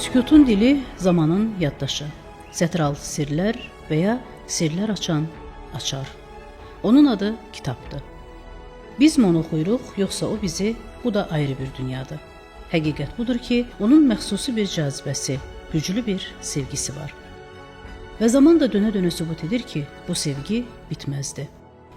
Sükutun dili zamanın yaddaşı. Sətiraltı sirlər və ya sirlər açan açar. Onun adı kitabdır. Biz mi onu oxuyuruq, yoxsa o bizi? Bu da ayrı bir dünyadır. Həqiqət budur ki, onun məxsusi bir cazibəsi, güclü bir sevgisi var. Və zaman da dönə-dönə sübut edir ki, bu sevgi bitməzdi.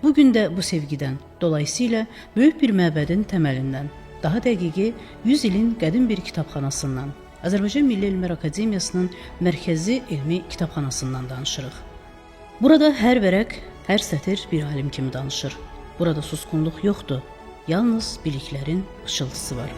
Bu gün də bu sevgidən, dolayısıyla böyük bir məbədin təməlindən, daha dəqiqi 100 ilin qədim bir kitabxanasından, Azərbaycan Milli Elmlər Akademiyasının Mərkəzi Elmi Kitabxanasından danışırıq. Burada hər vərəq, hər sətir bir alim kimi danışır. Burada susqunluq yoxdur, yalnız biliklərin pıçıltısı var.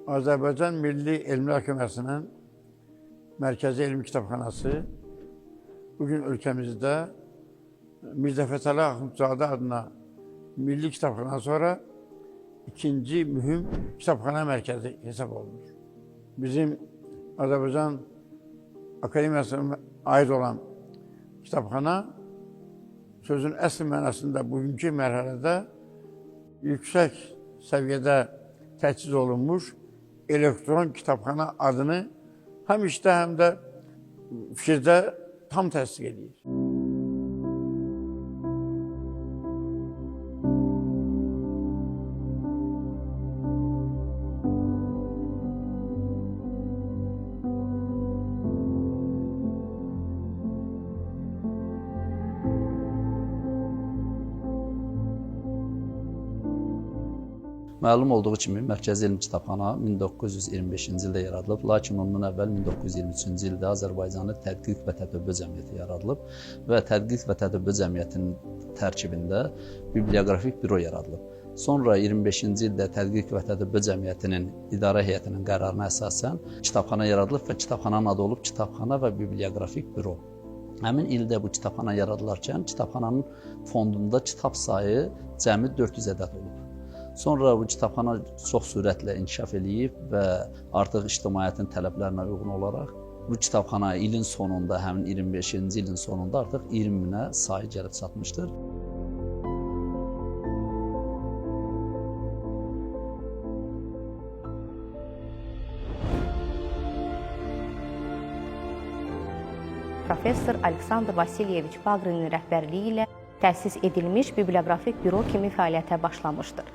Azərbaycan Milli Elmlər Akademiyasının Mərkəzi Elmi Kitabxanası bugün ölkəmizdə Mirzə Fətəli Axundzadə adına Milli Kitabxanadan sonra ikinci mühüm kitabxana mərkəzi hesab olunur. Bizim Azərbaycan Akademiyasına aid olan kitabxana sözün əsl mənasında bugünkü mərhələdə yüksək səviyyədə təchiz olunmuş elektron kitabxana adını həm işdə, həm də fikirdə tam təsdiq edir. Məlum olduğu kimi Mərkəzi Elmi Kitabxana 1925-ci ildə yaradılıb, lakin ondan əvvəl 1923-cü ildə Azərbaycanın Tədqiq və Tətəbbü Cəmiyyəti yaradılıb və Tədqiq və Tətəbbü Cəmiyyətinin tərkibində biblioqrafik büro yaradılıb. Sonra 25-ci ildə Tədqiq və Tətəbbü Cəmiyyətinin idarə heyətinin qərarına əsasən kitabxana yaradılıb və kitabxananın adı olub Kitabxana və Biblioqrafik Büro. Həmin ildə bu kitabxana yaradılarkən kitabxananın fondunda kitab sayı cəmi 400 ədəd olub. Sonra bu kitabxana çox sürətlə inkişaf eləyib və artıq ictimaiyyətin tələblərinə uyğun olaraq bu kitabxana ilin sonunda, həmin 25-ci ilin sonunda artıq 20 minə sayı gəlib çatmışdır. Professor Aleksandr Vasilyeviç Baqrinin rəhbərliyi ilə təsis edilmiş biblioqrafik büro kimi fəaliyyətə başlamışdır.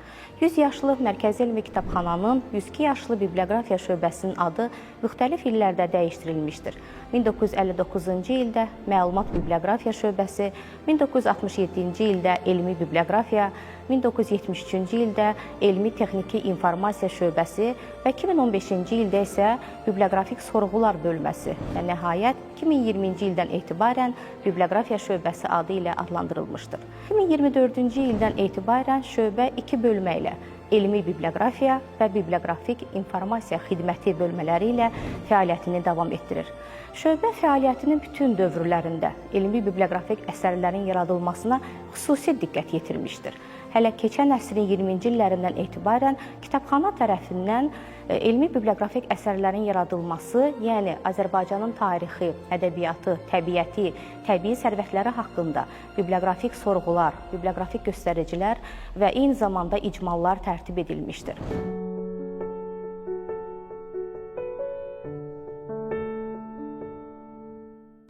100 yaşlı Mərkəzi Elmi Kitabxananın 102 yaşlı biblioqrafiya şöbəsinin adı müxtəlif illərdə dəyişdirilmişdir. 1959-cu ildə Məlumat Biblioqrafiya şöbəsi, 1967-ci ildə Elmi Biblioqrafiya, 1973-cü ildə Elmi Texniki İnformasiya şöbəsi və 2015-ci ildə isə Biblioqrafik Sorğular bölməsi və nəhayət 2020-ci ildən etibarən Biblioqrafiya şöbəsi adı ilə adlandırılmışdır. 2024-cü ildən etibarən şöbə iki bölmə ilə Elmi Biblioqrafiya və Biblioqrafik İnformasiya Xidməti bölmələri ilə fəaliyyətini davam etdirir. Şöbə fəaliyyətinin bütün dövrlərində elmi biblioqrafik əsərlərin yaradılmasına xüsusi diqqət yetirmişdir. Hələ keçən əsrin 20-ci illərindən etibarən kitabxana tərəfindən elmi biblioqrafik əsərlərin yaradılması, yəni Azərbaycanın tarixi, ədəbiyyatı, təbiəti, təbii sərvətləri haqqında biblioqrafik sorğular, biblioqrafik göstəricilər və eyni zamanda icmallar tərtib edilmişdir.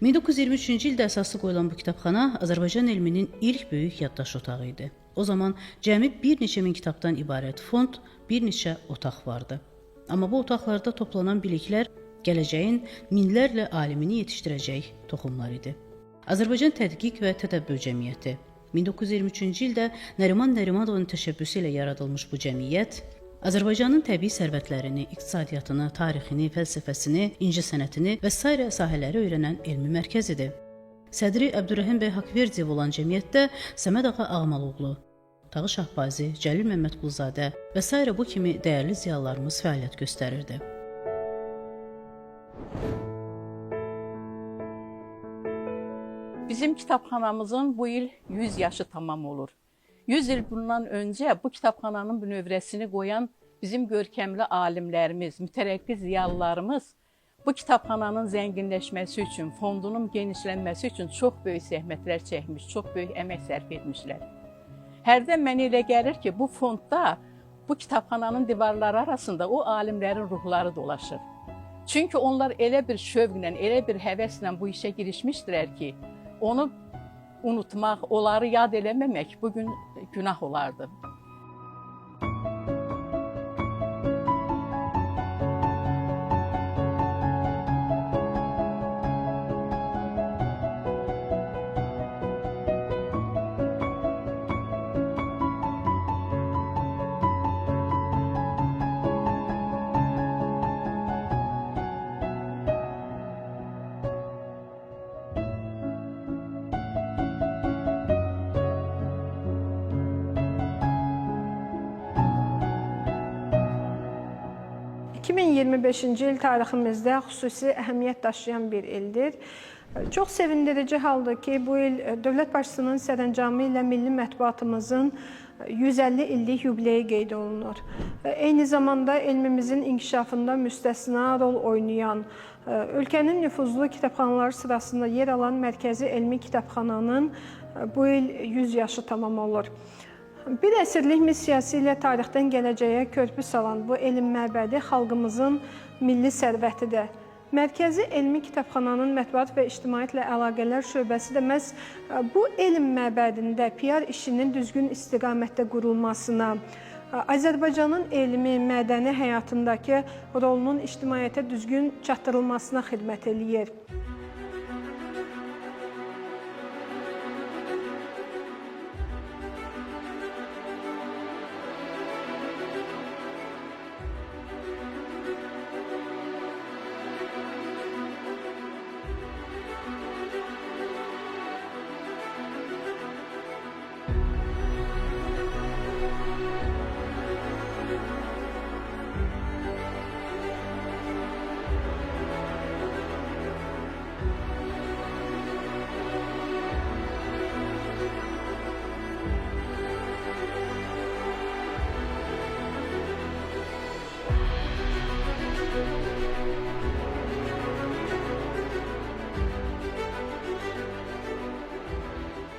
...1923-cü ildə əsası qoyulan bu kitabxana Azərbaycan elminin ilk böyük yaddaş otağı idi. O zaman cəmi bir neçə min kitabdan ibarət fond, bir neçə otaq vardı. Amma bu otaqlarda toplanan biliklər gələcəyin minlərlə alimini yetişdirəcək toxumlar idi. Azərbaycan Tədqiq və Tədəbbür Cəmiyyəti 1923-cü ildə Nəriman Nərimanovun təşəbbüsü ilə yaradılmış bu cəmiyyət Azərbaycanın təbii sərvətlərini, iqtisadiyyatını, tarixini, fəlsəfəsini, incəsənətini və sairə sahələri öyrənən elmi mərkəz idi. Sədri Əbdürrəhim bəy Haqverdiyev olan cəmiyyətdə Səməd ağa Ağamaloğlu, Tağı Şahbazi, Cəlil Məmmədquluzadə və sairə bu kimi dəyərli ziyalılarımız fəaliyyət göstərirdi. Bizim kitabxanamızın bu il 100 yaşı tamam olur. 100 il bundan öncə bu kitabxananın bünövrəsini qoyan bizim görkəmli alimlərimiz, mütərəqqi ziyalılarımız bu kitabxananın zənginləşməsi üçün, fondunun genişlənməsi üçün çox böyük zəhmətlər çəkmiş, çox böyük əmək sərf etmişlər. Hərdən mənə elə gəlir ki, bu fondda, bu kitabxananın divarları arasında o alimlərin ruhları dolaşır. Çünki onlar elə bir şövqlə, elə bir həvəslə bu işə girişmişdilər ki, onu unutmaq, onları yad eləməmək bugün günah olardı. ...2025-ci il tariximizdə xüsusi əhəmiyyət daşıyan bir ildir. Çox sevindirici haldır ki, bu il dövlət başçısının sərəncamı ilə milli mətbuatımızın 150 illik yubileyi qeyd olunur. Eyni zamanda elmimizin inkişafında müstəsna rol oynayan, ölkənin nüfuzlu kitabxanaları sırasında yer alan Mərkəzi Elmi Kitabxananın bu il 100 yaşı tamam olur. Bir əsrlik missiyası ilə tarixdən gələcəyə körpü salan bu elm məbədi xalqımızın milli sərvətidir. Mərkəzi Elmi Kitabxananın Mətbuat və İctimaiyyətlə Əlaqələr şöbəsi də məhz bu elm məbədində PR işinin düzgün istiqamətdə qurulmasına, Azərbaycanın elmi, mədəni həyatındakı rolunun ictimaiyyətə düzgün çatdırılmasına xidmət eləyir.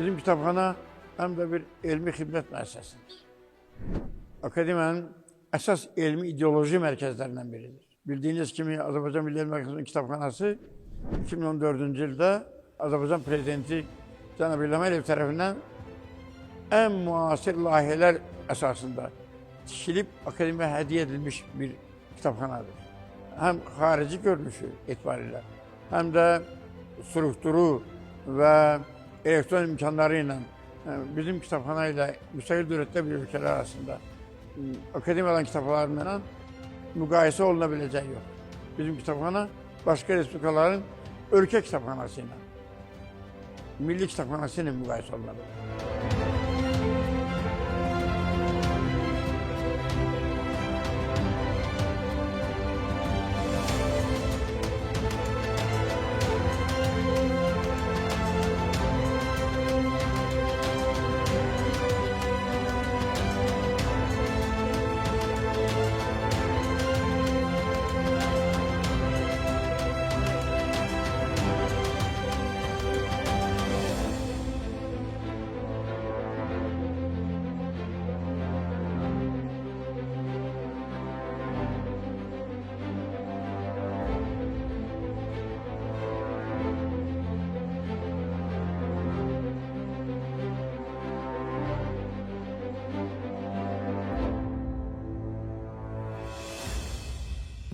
Bizim kitabxana həm də bir elmi xidmət müəssisəsidir. Akademiyanın əsas elmi ideoloji mərkəzlərindən biridir. Bildiyiniz kimi Azərbaycan Milli Elm Mərkəzinin kitabxanası 2014-cü ildə Azərbaycan Prezidenti cənab İlham Əliyev tərəfindən ən müasir layihələr əsasında tikilib akademiyaya hədiyyə edilmiş bir kitabxanadır. Həm xarici görünüşü etibarilə, həm də strukturu və elektron imkanları ilə bizim kitabxana ilə müstəqil dövlətlər bir ölkələr arasında akademiyaların kitabxanalarından müqayisə oluna biləcəyi yox. Bizim kitabxana başqa respublikaların ölkə kitabxanası ilə, milli kitabxanası ilə müqayisə oluna bilər.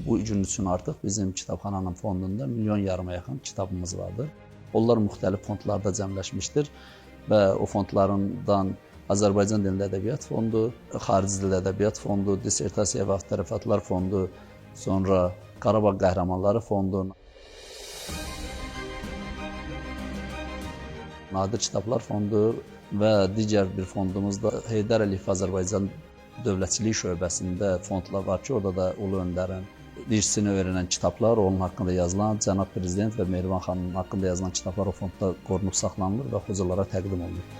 Bu gün üçün artıq bizim kitabxananın fondunda 1,5 milyona yaxın kitabımız vardır. Onlar müxtəlif fondlarda cəmləşmişdir və o fondlarından Azərbaycan dilində ədəbiyyat fondu, xarici dildə ədəbiyyat fondu, dissertasiya və avtorəfəratlar fondu, sonra Qarabağ Qəhrəmanları fondu. Nadir Kitablar Fondu və digər bir fondumuz da Heydər Əliyev Azərbaycan Dövlətçilik şöbəsində fondlar var ki, orada da Ulu Öndərin irsini öyrənən kitablar, onun haqqında yazılan, Cənab Prezident və Mehriban xanımın haqqında yazılan kitablar o fondda qorunub saxlanılır və oxuculara təqdim olunur.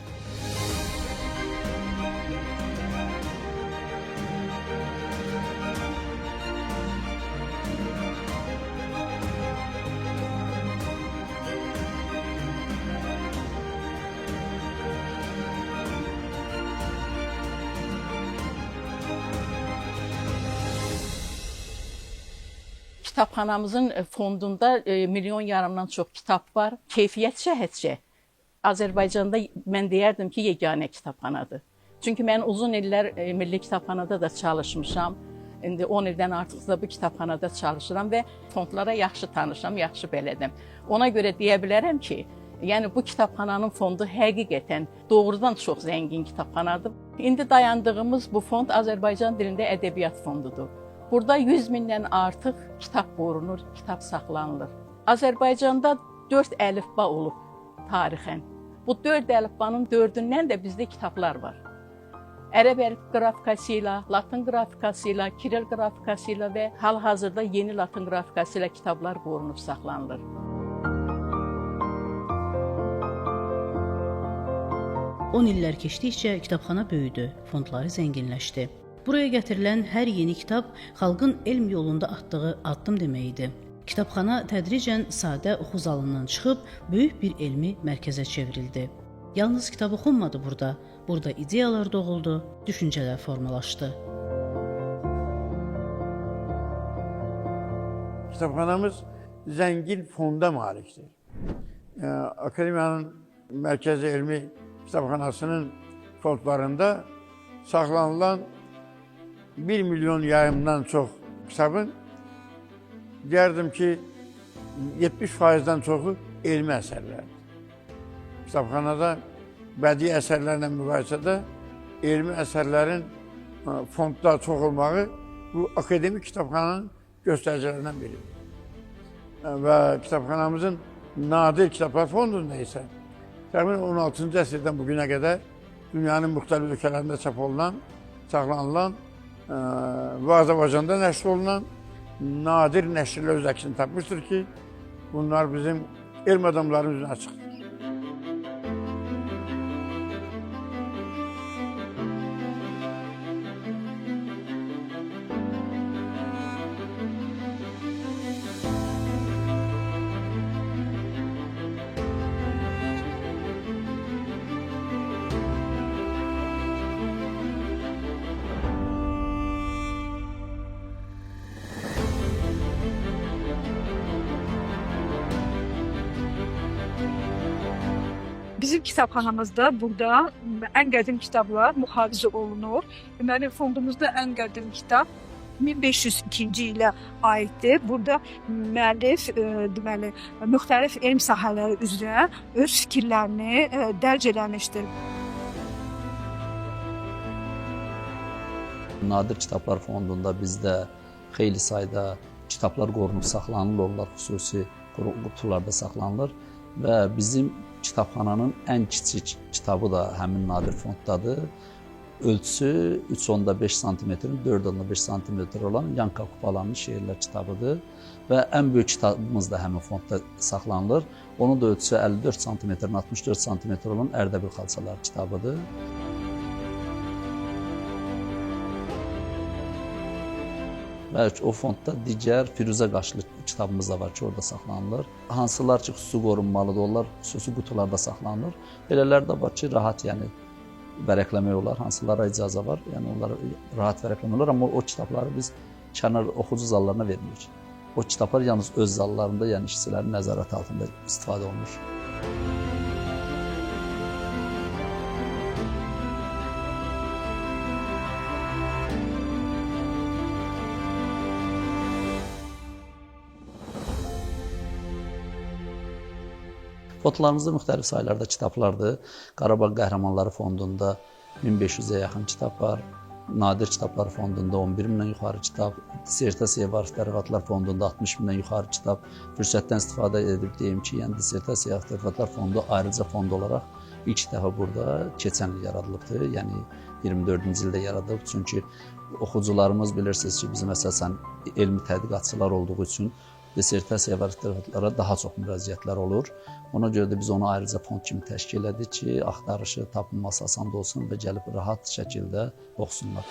Kitabxanamızın fondunda 1,5 milyondan çox kitab var. Keyfiyyət cəhətcə Azərbaycanda mən deyərdim ki, yeganə kitabxanadır. Çünki mən uzun illər Milli Kitabxanada da çalışmışam. İndi 10 ildən artıq da bu kitabxanada çalışıram və fondlara yaxşı tanışam, yaxşı bələdəm. Ona görə deyə bilərəm ki, yəni bu kitabxananın fondu həqiqətən doğrudan çox zəngin kitabxanadır. İndi dayandığımız bu fond Azərbaycan dilində ədəbiyyat fondudur. Burada 100 mindən artıq kitab qorunur, kitab saxlanılır. Azərbaycanda 4 əlifba olub tarixən. Bu 4 əlifbanın 4-ündən də bizdə kitablar var. Ərəb əlif qrafikası ilə, latın qrafikası ilə, kiril qrafikası ilə və hal-hazırda yeni latın qrafikası ilə kitablar qorunub saxlanılır. 10 illər keçdikcə kitabxana böyüdü, fondları zənginləşdi. Buraya gətirilən hər yeni kitab xalqın elm yolunda atdığı addım demək idi. Kitabxana tədricən sadə oxu zalından çıxıb böyük bir elmi mərkəzə çevrildi. Yalnız kitab oxunmadı burada. Burada ideyalar doğuldu, düşüncələr formalaşdı. Kitabxanamız zəngin fonda malikdir. Akademiyanın Mərkəzi Elmi Kitabxanasının fondlarında saxlanılan 1 milyon yayımdan çox kitabın, deyərdim ki, 70%-dən çoxu elmi əsərlərdir. Kitabxanada bədii əsərlərlə müqayisədə elmi əsərlərin fondda çox olmağı bu akademik kitabxananın göstəricilərindən biridir. Və kitabxanamızın nadir kitablar fondunda isə təxminən 16-cı əsrdən bugünə qədər dünyanın müxtəlif ölkələrində çap olunan, saxlanılan və Azərbaycanda nəşr olunan nadir nəşrlər öz əksini tapmışdır ki, bunlar bizim elm adamlarımız üçün açıqdır. Bizim kitabxanamızda burada ən qədim kitablar mühafizə olunur. Deməli, fondumuzda ən qədim kitab 1502-ci ilə aiddir. Burada müəllif deməli, müxtəlif elm sahələri üzrə öz fikirlərini dərc eləmişdir. Nadir Kitablar Fondunda bizdə xeyli sayda kitablar qorunub saxlanılır, onlar xüsusi qutularda saxlanılır və bizim kitabxananın ən kiçik kitabı da həmin nadir fonddadır. Ölçüsü 3,5 sm, 4,5 sm olan Yanka Kupalanın şeirlər kitabıdır və ən böyük kitabımız da həmin fondda saxlanılır. Onun da ölçüsü 54 sm, 64 sm olan Ərdəbil xalçaları kitabıdır. Və o fondda digər Firuzə Qaşlı kitabımız da var ki, orada saxlanılır. Hansılar ki, xüsusi qorunmalıdır, onlar xüsusi qutularda saxlanılır. Belələr də var ki, rahat yəni vərəqləmək olar, hansılara icazə var, yəni onları rahat vərəqləmək olar, amma o kitabları biz kənar oxucu zallarına vermirik. O kitablar yalnız öz zallarında, yəni işçilərin nəzarəti altında istifadə olunur. Fondlarımızda müxtəlif saylarda kitablardır. Qarabağ Qəhrəmanları Fondunda 1500-ə yaxın kitab var. Nadir Kitablar Fondunda 11 mindən yuxarı kitab, Dissertasiya və Arxiv Tədqiqatlar Fondunda 60 mindən yuxarı kitab. Fürsətdən istifadə edib deyim ki, yəni Dissertasiya Arxiv Tədqiqatlar Fondu ayrıca fond olaraq ilk dəfə burada keçən il yaradılıbdır. Yəni 24-cü ildə yaradılıb. Çünki oxucularımız bilirsiniz ki, bizim əsasən elmi tədqiqatçılar olduğu üçün dissertasiya və tədqiqatlara daha çox müraciətlər olur. Ona görə də biz onu ayrıca fond kimi təşkil elədik ki, axtarışı, tapılması asan olsun və gəlib rahat şəkildə oxusunlar.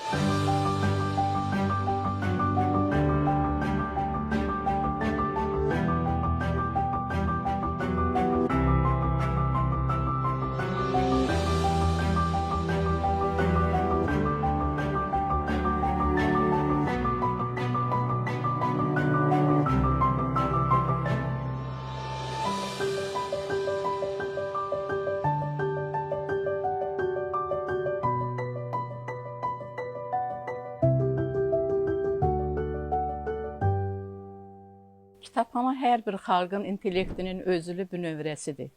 Kitabxana hər bir xalqın intellektinin özülü bünövrəsidir.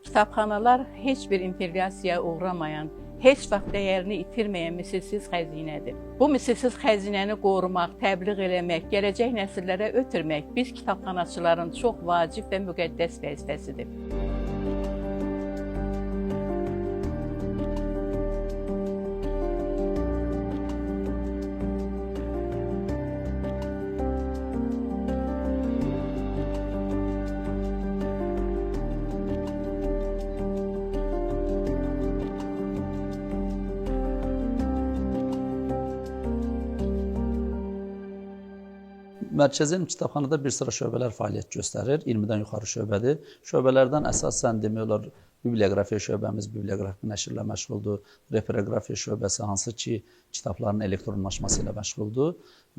Kitabxanalar heç bir inteqrasiyaya uğramayan, heç vaxt dəyərini itirməyən misilsiz xəzinədir. Bu misilsiz xəzinəni qorumaq, təbliğ eləmək, gələcək nəsillərə ötürmək biz kitabxanaçıların çox vacib və müqəddəs vəzifəsidir. Mərkəzi Elmi Kitabxanada bir sıra şöbələr fəaliyyət göstərir. 20-dən yuxarı şöbədir. Şöbələrdən əsasən demək olar biblioqrafiya şöbəmiz biblioqrafik nəşrlə məşğuldur. Reproqrafiya şöbəsi hansı ki kitabların elektronlaşması ilə məşğuldur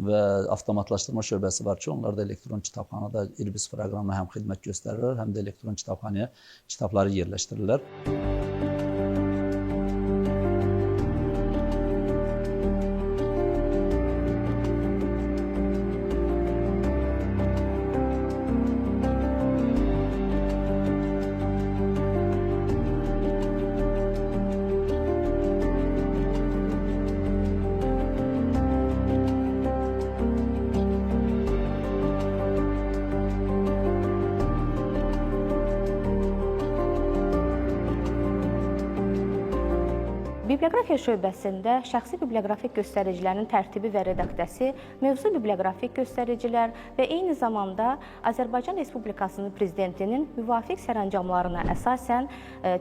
və avtomatlaşdırma şöbəsi var ki, onlar da elektron kitabxanada İRBIS proqramına həm xidmət göstərirlər, həm də elektron kitabxanaya kitabları yerləşdirirlər. Biblioqrafiya şöbəsində şəxsi biblioqrafik göstəricilərin tərtibi və redaktiyası, mövzu biblioqrafik göstəricilər və eyni zamanda Azərbaycan Respublikasının Prezidentinin müvafiq sərəncamlarına əsasən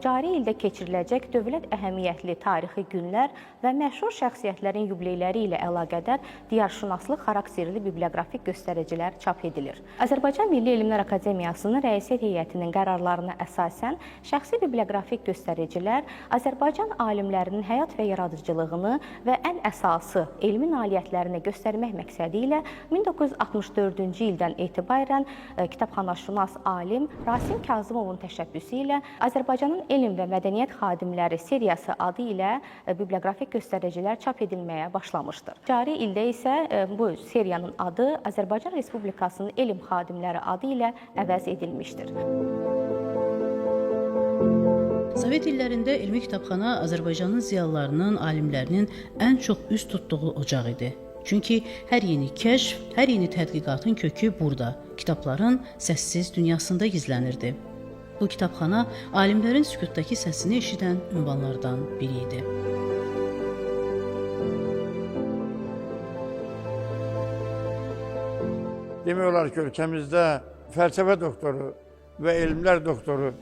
cari ildə keçiriləcək dövlət əhəmiyyətli tarixi günlər və məşhur şəxsiyyətlərin yubileyləri ilə əlaqədar diyarşünaslıq xarakterli biblioqrafik göstəricilər çap edilir. Azərbaycan Milli Elmlər Akademiyasının Rəissiyyət Heyətinin qərarlarına əsasən şəxsi biblioqrafik göstəricilər Azərbaycan alimlərinin həyat və yaradıcılığını və ən əsası elmi nailiyyətlərini göstərmək məqsədi ilə 1964-cü ildən etibarən kitabxanaşünas alim Rasim Kazımovun təşəbbüsü ilə Azərbaycanın elm və mədəniyyət xadimləri seriyası adı ilə biblioqrafik göstəricilər çap edilməyə başlamışdır. Cari ildə isə bu seriyanın adı Azərbaycan Respublikasının elm xadimləri adı ilə əvəz edilmişdir. Sovet illərində elmi kitabxana Azərbaycanın ziyalılarının, alimlərinin ən çox üz tutduğu ocaq idi. Çünki hər yeni kəşf, hər yeni tədqiqatın kökü burada, kitabların səssiz dünyasında gizlənirdi. Bu kitabxana alimlərin sükutdakı səsini eşidən ünvanlardan biri idi. Demək olar ki, ölkəmizdə fəlsəfə doktoru və elmlər doktoru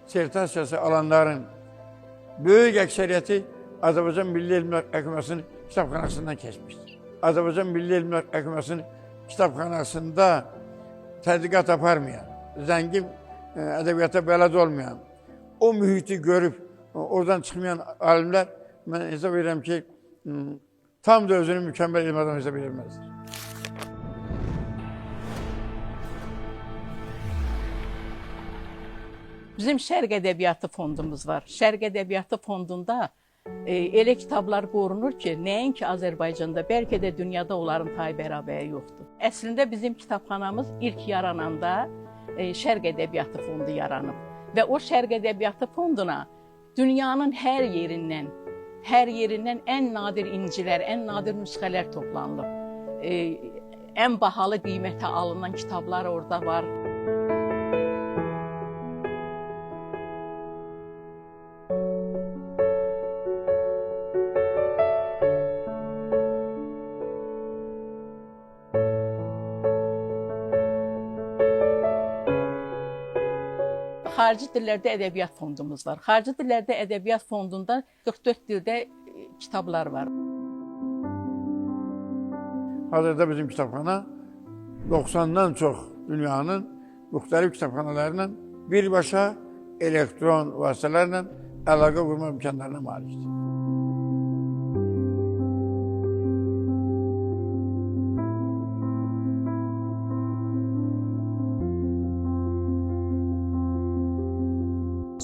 dissertasiyası alanların böyük əksəriyyəti Azərbaycan Milli Elmlər Akademiyasının kitabxanasından keçmişdir. Azərbaycan Milli Elmlər Akademiyasının kitabxanasında tədqiqat aparmayan, zəngin ədəbiyyata bələd olmayan, o mühiti görüb oradan çıxmayan alimlər, mən hesab edirəm ki, tam da özünü mükəmməl elm adamı hesab edilməzdir. Bizim Şərq Ədəbiyyatı fondumuz var. Şərq Ədəbiyyatı fondunda elə kitablar qorunur ki, nəinki Azərbaycanda, bəlkə də dünyada onların tayı bərabəri yoxdur. Əslində bizim kitabxanamız ilk yarananda Şərq Ədəbiyyatı fondu yaranıb və o Şərq Ədəbiyyatı fonduna dünyanın hər yerindən Hər yerindən ən nadir incilər, ən nadir nüsxələr toplanılıb. Ən bahalı qiymətə alınan kitablar orada var. Xarici dillərdə ədəbiyyat fondumuz var. Xarici dillərdə ədəbiyyat fondunda 44 dildə kitablar var. Hazırda bizim kitabxana 90-dan çox dünyanın müxtəlif kitabxanalarla birbaşa elektron vasitələrlə əlaqə qurma imkanlarına malikdir.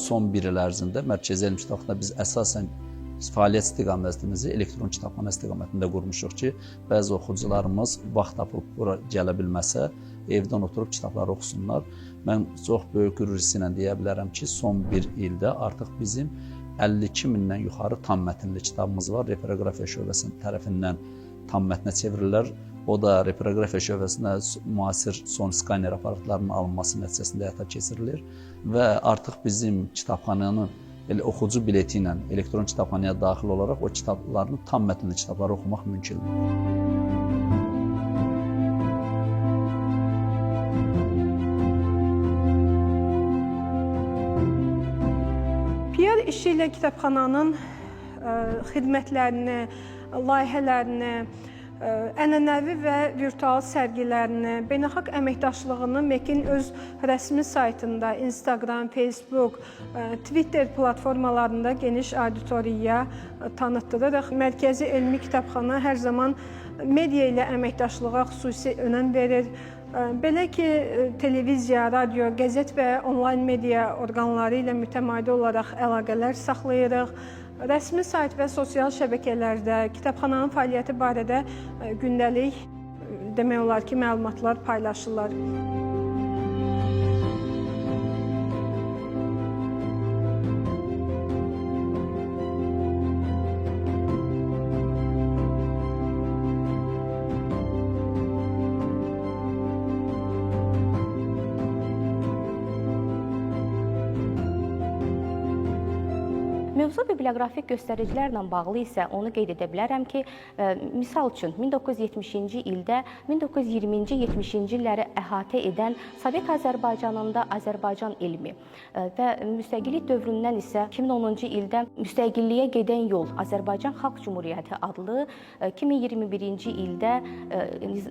Son bir il ərzində Mərkəzi Elmi Kitabxanada biz əsasən fəaliyyət istiqamətimizi elektron kitabxana istiqamətində qurmuşuq ki, bəzi oxucularımız vaxt tapıb bura gələ bilməsə, evdən oturub kitabları oxusunlar. Mən çox böyük qürur hissi ilə deyə bilərəm ki, son bir ildə artıq bizim 52 mindən yuxarı tam mətnli kitabımız var. Reproqrafiya şöbəsinin tərəfindən tam mətnə çevrilirlər. O da reproqrafiya şöbəsinə müasir son skaner aparatlarının alınması nəticəsində həyata keçirilir və artıq bizim kitabxananın elə oxucu bileti ilə elektron kitabxanaya daxil olaraq o kitabların tam mətnli kitabları oxumaq mümkündür. PR işi ilə kitabxananın xidmətlərini, layihələrini, ənənəvi və virtual sərgilərini, beynəlxalq əməkdaşlığını MEKİN öz rəsmi saytında, Instagram, Facebook, Twitter platformalarında geniş auditoriyaya tanıtdırırıq. Mərkəzi Elmi Kitabxana hər zaman media ilə əməkdaşlığa xüsusi önəm verir. Belə ki, televiziya, radio, qəzet və onlayn media orqanları ilə mütəmadi olaraq əlaqələr saxlayırıq. Rəsmi sayt və sosial şəbəkələrdə kitabxananın fəaliyyəti barədə gündəlik demək olar ki, məlumatlar paylaşılır. Mövzu biblioqrafik göstəricilərlə bağlı isə onu qeyd edə bilərəm ki, misal üçün 1970-ci ildə 1920-ci 70-ci illəri əhatə edən Sovet Azərbaycanında Azərbaycan elmi və müstəqillik dövründən isə 2010-cu ildə Müstəqilliyə gedən yol Azərbaycan Xalq Cümhuriyyəti adlı 2021-ci ildə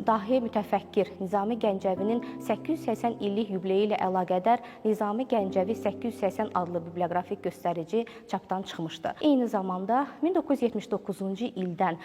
dahi mütəfəkkir Nizami Gəncəvinin 880 illik yubileyi ilə əlaqədar Nizami Gəncəvi 880 adlı biblioqrafik göstərici çapdan çıxmışdı. Eyni zamanda 1979-cu ildən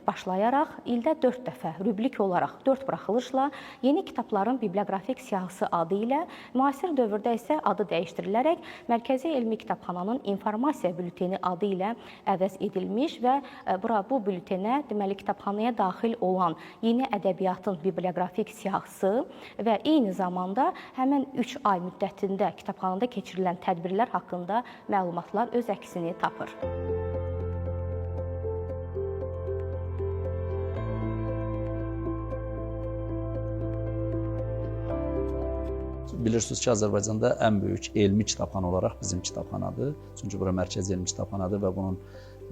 başlayaraq ildə 4 dəfə rubrik olaraq 4 buraxılışla Yeni kitabların biblioqrafik siyahısı adı ilə müasir dövrdə isə adı dəyişdirilərək Mərkəzi Elmi Kitabxananın informasiya bülteni adı ilə əvəz edilmiş və bura bu bültenə deməli kitabxanaya daxil olan yeni ədəbiyyatın biblioqrafik siyahısı və eyni zamanda həmin 3 ay müddətində kitabxanada keçirilən tədbirlər haqqında məlumatlar öz əksini tapır. Bilirsiniz ki, Azərbaycanda ən böyük elmi kitabxana olaraq bizim kitabxanadır. Çünki bura Mərkəzi Elmi Kitabxanadır və bunun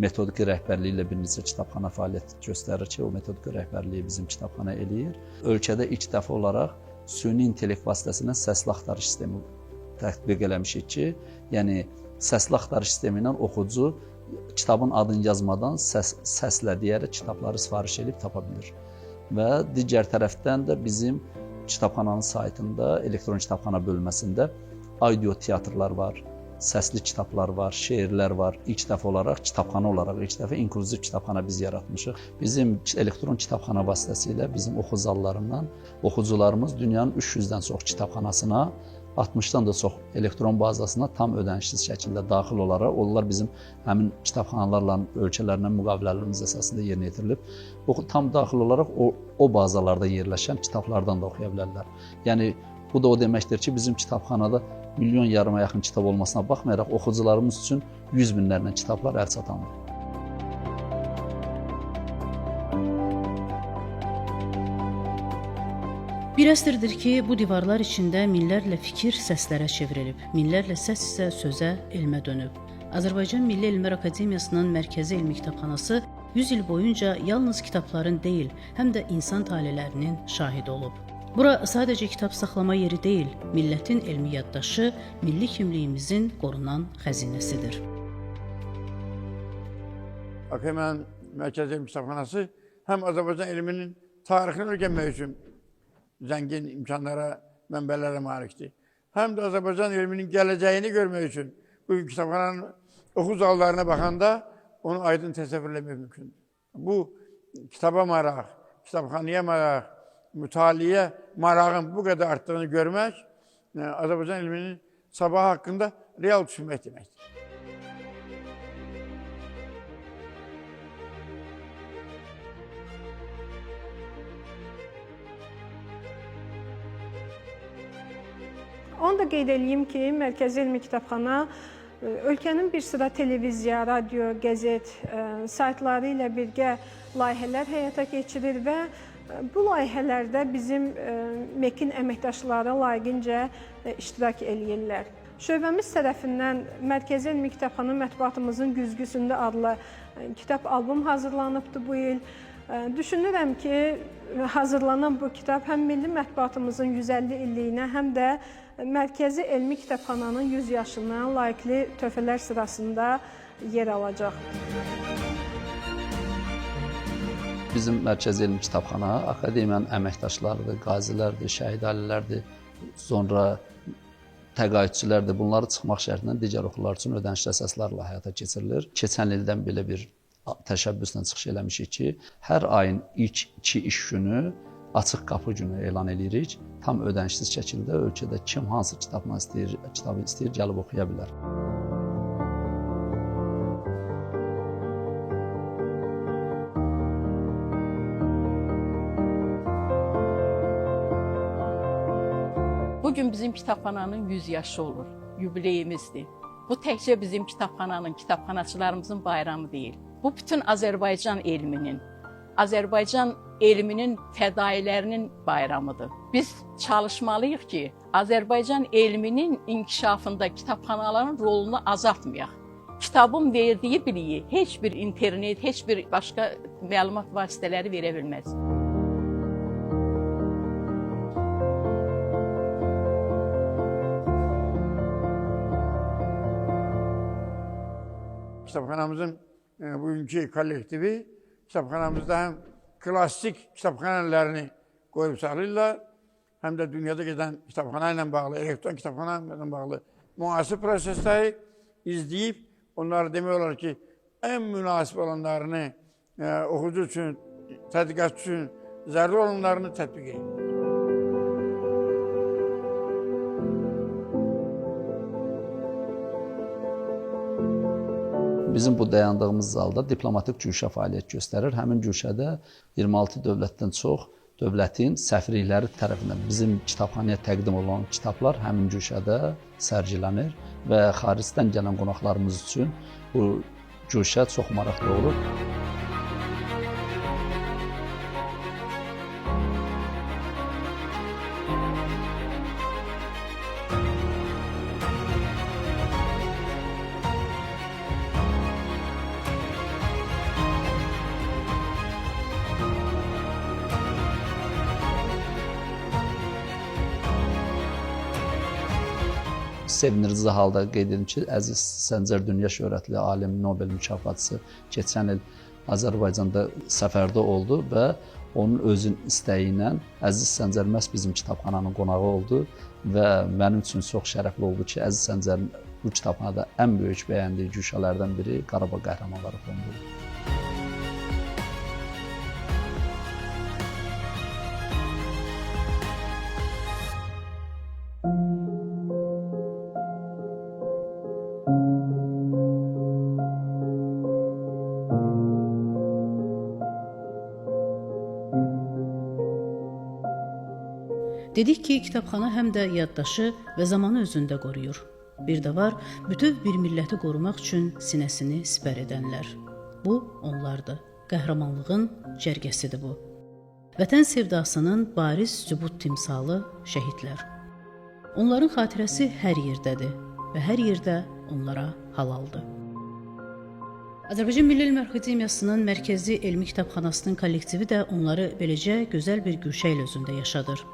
metodiki rəhbərliyi ilə bir neçə kitabxana fəaliyyət göstərir ki, o metodiki rəhbərliyi bizim kitabxana eləyir. Ölkədə ilk dəfə olaraq süni intellekt vasitəsilə səsli axtarış sistemi tətbiq eləmişik ki, yəni səsli axtarış sistemi ilə oxucu kitabın adını yazmadan səslə deyərək kitabları sifariş edib tapa bilir. Və digər tərəfdən də bizim kitabxananın saytında, elektron kitabxana bölməsində audio teatrlar var, səsli kitablar var, şeirlər var. İlk dəfə olaraq, kitabxana olaraq ilk dəfə inklüziv kitabxana biz yaratmışıq. Bizim elektron kitabxana vasitəsilə bizim oxu zallarından oxucularımız dünyanın 300-dən çox kitabxanasına, 60-dan da çox elektron bazasına tam ödənişsiz şəkildə daxil olaraq, onlar bizim həmin kitabxanalarla, ölkələrlə müqavilələrimiz əsasında yerinə yetirilib. O, tam daxil olaraq o bazalarda yerləşən kitablardan da oxuya bilərlər. Yəni, bu da o deməkdir ki, bizim kitabxanada 1,5 milyona yaxın kitab olmasına baxmayaraq, oxucularımız üçün 100 minlərlə kitablar əl çatandır. Bir əsrdir ki, bu divarlar içində minlərlə fikir səslərə çevrilib, minlərlə səs isə sözə, elmə dönüb. Azərbaycan Milli Elmlər Akademiyasının Mərkəzi Elmi Kitabxanası 100 il boyunca yalnız kitabların deyil, həm də insan talelərinin şahidi olub. Bura sadəcə kitab saxlama yeri deyil, millətin elmi yaddaşı, milli kimliyimizin qorunan xəzinəsidir. Akademiyanın Mərkəzi Elmi Kitabxanası həm Azərbaycan elminin tarixini öyrənmək üçün zəngin imkanlara, mənbələrə malikdir. Həm də Azərbaycan elminin gələcəyini görmək üçün bu kitabxananın oxu zallarına baxanda onu aydın təsəvvür etmək mümkündür. Bu kitaba maraq, kitabxanaya maraq, mütaliə marağın bu qədər artdığını görmək Azərbaycan elminin sabahı haqqında real düşünmək deməkdir. Onu da qeyd eləyim ki, Mərkəzi Elmi Kitabxana ölkənin bir sıra televiziya, radio, qəzet saytları ilə birgə layihələr həyata keçirir və bu layihələrdə bizim MEK-in əməkdaşları layiqincə iştirak eləyirlər. Şöbəmiz tərəfindən Mərkəzi Elmi Kitabxana mətbuatımızın güzgüsündə adlı kitab albom hazırlanıbdır bu il. Düşünürəm ki, hazırlanan bu kitab həm milli mətbuatımızın 150 illiyinə, həm də Mərkəzi Elmi Kitabxananın 100 yaşına layiqli töhfələr sırasında yer alacaq. Bizim Mərkəzi Elmi Kitabxana akademiyanın əməkdaşlarıdır, qazilərdir, şəhid ailələrdir, sonra təqaüdçülərdir. Bunları çıxmaq şərti ilə digər oxular üçün ödənişli əsaslarla həyata keçirilir. Keçən ildən belə bir təşəbbüslə çıxış eləmişik ki, hər ayın ilk 2 iş günü açıq qapı günü elan eləyirik. Tam ödənişsiz şəkildə ölkədə kim hansı kitabla istəyir, kitabı istəyir, gəlib oxuya bilər. Bugün bizim kitabxananın 100 yaşı olur, yubileyimizdir. Bu təkcə bizim kitabxananın, kitabxanaçılarımızın bayramı deyil. Bu bütün Azərbaycan elminin, Azərbaycan elminin fədailərinin bayramıdır. Biz çalışmalıyıq ki, Azərbaycan elminin inkişafında kitabxanaların rolunu azaltmayaq. Kitabın verdiyi biliyi heç bir internet, heç bir başqa məlumat vasitələri verə bilməz. Kitabxanamızın bugünkü kollektivi kitabxanamızda hem klasik kitabxanalarını qoyub saxlayırlar, həm də dünyada gedən kitabxana ilə bağlı, elektron kitabxana ilə bağlı müasir prosesləri izləyib, onları demək olar ki, ən münasib olanlarını oxucu üçün, tədqiqatçı üçün zəruri olanlarını tətbiq edir. Bizim bu dayandığımız zalda diplomatik güşə fəaliyyət göstərir. Həmin güşədə 26 dövlətdən çox dövlətin səfirlikləri tərəfindən bizim kitabxanaya təqdim olunan kitablar həmin güşədə sərgilənir və xaricdən gələn qonaqlarımız üçün bu güşə çox maraq doğurur. Sevindirici halda qeyd edim ki, Əziz Səncər dünya şöhrətli alim, Nobel mükafatçısı keçən il Azərbaycanda səfərdə oldu və onun özünün istəyi ilə Əziz Səncər məhz bizim kitabxananın qonağı oldu və mənim üçün çox şərəfli oldu ki, Əziz Səncərin bu kitabxanada ən böyük bəyəndiyi güşələrdən biri Qarabağ Qəhrəmanları fondudur. Dedik ki, kitabxana həm də yaddaşı və zamanı özündə qoruyur. Bir də var, bütöv bir milləti qorumaq üçün sinəsini sipər edənlər. Bu, onlardır. Qəhrəmanlığın cərgəsidir bu. Vətən sevdasının bariz sübut timsalı şəhidlər. Onların xatirəsi hər yerdədir və hər yerdə onlara halaldır. Azərbaycan Milli Elmlər Akademiyasının Mərkəzi Elmi Kitabxanasının kollektivi də onları beləcə gözəl bir güşə ilə özündə yaşadır.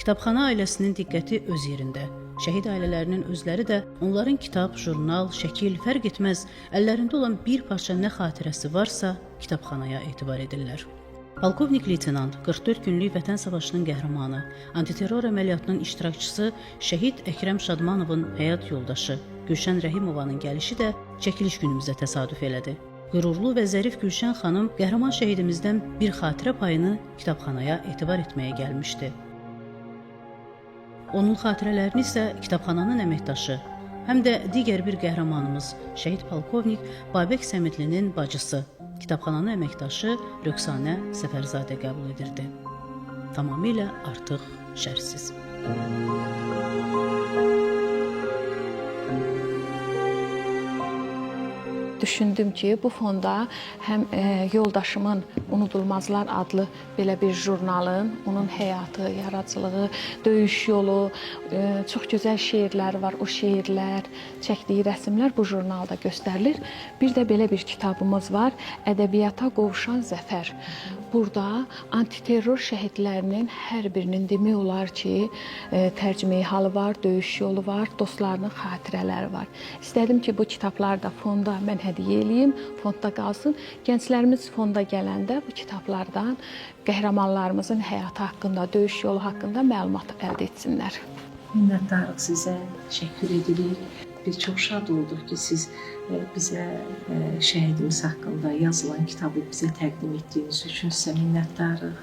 Kitabxana ailəsinin diqqəti öz yerində. Şəhid ailələrinin özləri də onların kitab, jurnal, şəkil fərq etməz, əllərində olan bir parça nə xatirəsi varsa kitabxanaya etibar edirlər. Polkovnik leytenant, 44 günlük Vətən Savaşının qəhrəmanı, antiterror əməliyyatının iştirakçısı şəhid Əkrəm Şadmanovun həyat yoldaşı Gülşən Rəhimovanın gəlişi də çəkiliş günümüzə təsadüf elədi. Qürurlu və zərif Gülşən xanım qəhrəman şəhidimizdən bir xatirə payını kitabxanaya etibar etməyə gəlmişdi. Onun xatirələrini isə kitabxananın əməkdaşı, həm də digər bir qəhrəmanımız şəhid polkovnik Babək Səmidlinin bacısı, kitabxananın əməkdaşı Röksanə Səfərzadə qəbul edirdi. Tamamilə artıq şərhsiz. Düşündüm ki, bu fonda həm yoldaşımın Unudulmazlar adlı belə bir jurnalın, onun həyatı, yaradıcılığı, döyüş yolu, çox gözəl şeirləri var. O şeirlər, çəkdiyi rəsimlər bu jurnalda göstərilir. Bir də belə bir kitabımız var, Ədəbiyyata qovuşan zəfər. Burada antiterror şəhidlərinin hər birinin demək olar ki, tərcümeyi halı var, döyüş yolu var, dostlarının xatirələri var. İstədim ki, bu kitabları da fonda mən hədiyyə eləyim, fondda qalsın. Gənclərimiz fonda gələndə bu kitablardan qəhrəmanlarımızın həyatı haqqında, döyüş yolu haqqında məlumat əldə etsinlər. Minnətdarıq sizə, təşəkkür edirik. Biz çox şad olduq ki, siz bizə şəhidimiz haqqında yazılan kitabı bizə təqdim etdiyiniz üçün sizə minnətdarıq.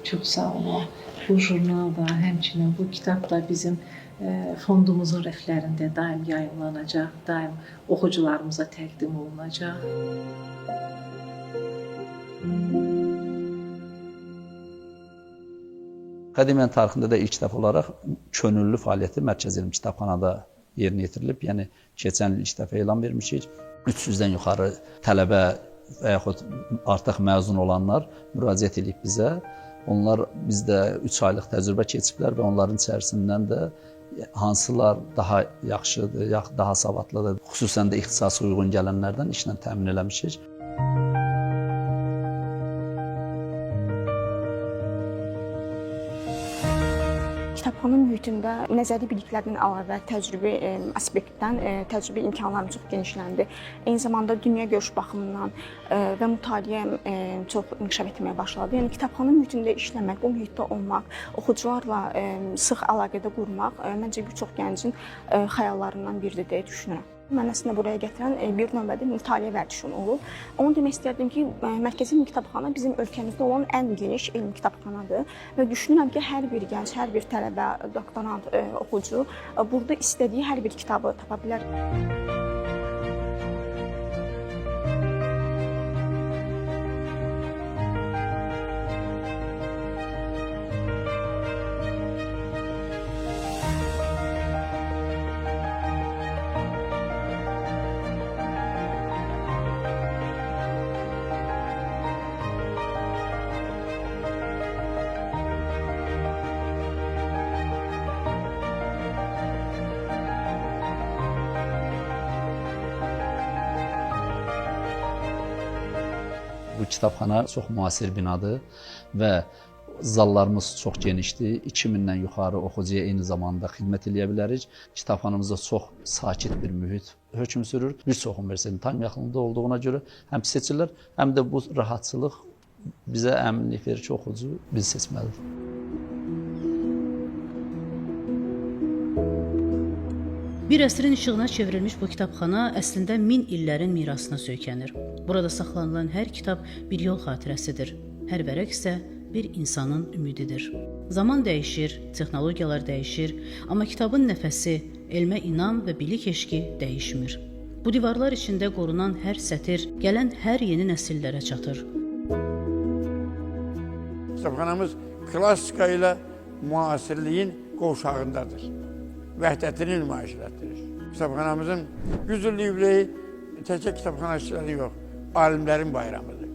Çox sağ olun. Bu jurnal da, həmçinin bu kitab da bizim fondumuzun rəflərində daim yayımlanacaq, daim oxucularımıza təqdim olunacaq. Akademiyanın tarixində də ilk dəfə olaraq könüllü fəaliyyəti Mərkəzi Elmi Kitabxanada yerinə yetirilib. Yəni, keçən il ilk dəfə elan vermişik. 300-dən yuxarı tələbə və yaxud artıq məzun olanlar müraciət edib bizə. Onlar bizdə 3 aylıq təcrübə keçiblər və onların içərisindən də hansılar daha yaxşıdır, daha savadlıdır, xüsusən də ixtisasa uyğun gələnlərdən işlə təmin eləmişik. Kitabxana mühitində nəzəri biliklərdən əlavə təcrübi aspektdən təcrübi imkanlarım çox genişləndi. Eyni zamanda dünya görüş baxımından və mütaliəm çox inkişaf etməyə başladı. Yəni kitabxana mühitində işləmək, o mühitdə olmaq, oxucularla sıx əlaqədə qurmaq məncə bir çox gəncin xəyallarından biridir deyə düşünürəm. Mən əslində buraya gətirən bir növbədə mütaliə vərdişim olub. Onu demək istərdim ki, Mərkəzi Elmi Kitabxana bizim ölkəmizdə olan ən geniş elmi kitabxanadır və düşünürəm ki, hər bir gənc, hər bir tələbə, doktorant, oxucu burada istədiyi hər bir kitabı tapa bilər. Bu kitabxana çox müasir binadır və zallarımız çox genişdir. 2000-dən yuxarı oxucuya eyni zamanda xidmət eləyə bilərik. Kitabxanamızda çox sakit bir mühit hökm sürür. Bir çox universitetin tam yaxınlığında olduğuna görə həm seçirlər, həm də bu rahatçılıq bizə əminlik verir ki, oxucu biz seçməlidir. Bir əsrin işığına çevrilmiş bu kitabxana əslində 1000 illərin mirasına söykənir. Burada saxlanılan hər kitab bir yol xatirəsidir. Hər vərəq isə bir insanın ümididir. Zaman dəyişir, texnologiyalar dəyişir, amma kitabın nəfəsi, elmə inam və bilik eşqi dəyişmir. Bu divarlar içində qorunan hər sətir gələn hər yeni nəsillərə çatır. Kitabxanamız klassika ilə müasirliyin qovşağındadır. Vəhdətini nümayiş etdirir. Kitabxanamızın 100 illik yubileyi təkcə kitabxanaçıların yox, alimlərin bayramıdır.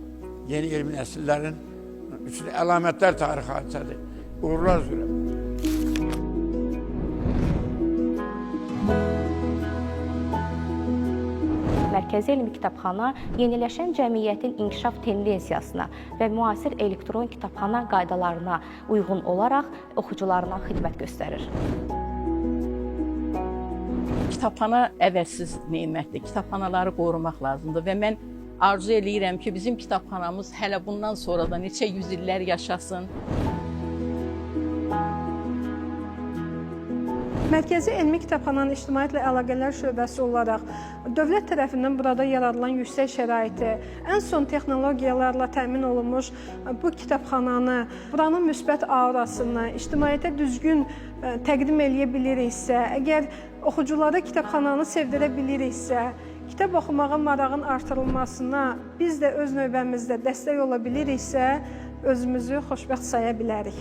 Yeni elmi nəsillərin üçün əlamətlər tarixi hadisədir. Uğurlar arzulayıram. Mərkəzi Elmi Kitabxana yeniləşən cəmiyyətin inkişaf tendensiyasına və müasir elektron kitabxana qaydalarına uyğun olaraq oxucularına xidmət göstərir. Kitabxana əvəzsiz nemətdir. Kitabxanaları qorumaq lazımdır və mən arzu eləyirəm ki, bizim kitabxanamız hələ bundan sonra da neçə yüz illər yaşasın. Mərkəzi Elmi Kitabxananın İctimaiyyətlə Əlaqələr Şöbəsi olaraq dövlət tərəfindən burada yaradılan yüksək şəraiti, ən son texnologiyalarla təmin olunmuş bu kitabxananı, buranın müsbət aurasını ictimaiyyətə düzgün təqdim eləyə biliriksə, əgər oxuculara kitabxananı sevdirə biliriksə, kitab oxumağa marağın artırılmasına biz də öz növbəmizdə dəstək ola biliriksə, özümüzü xoşbəxt saya bilərik.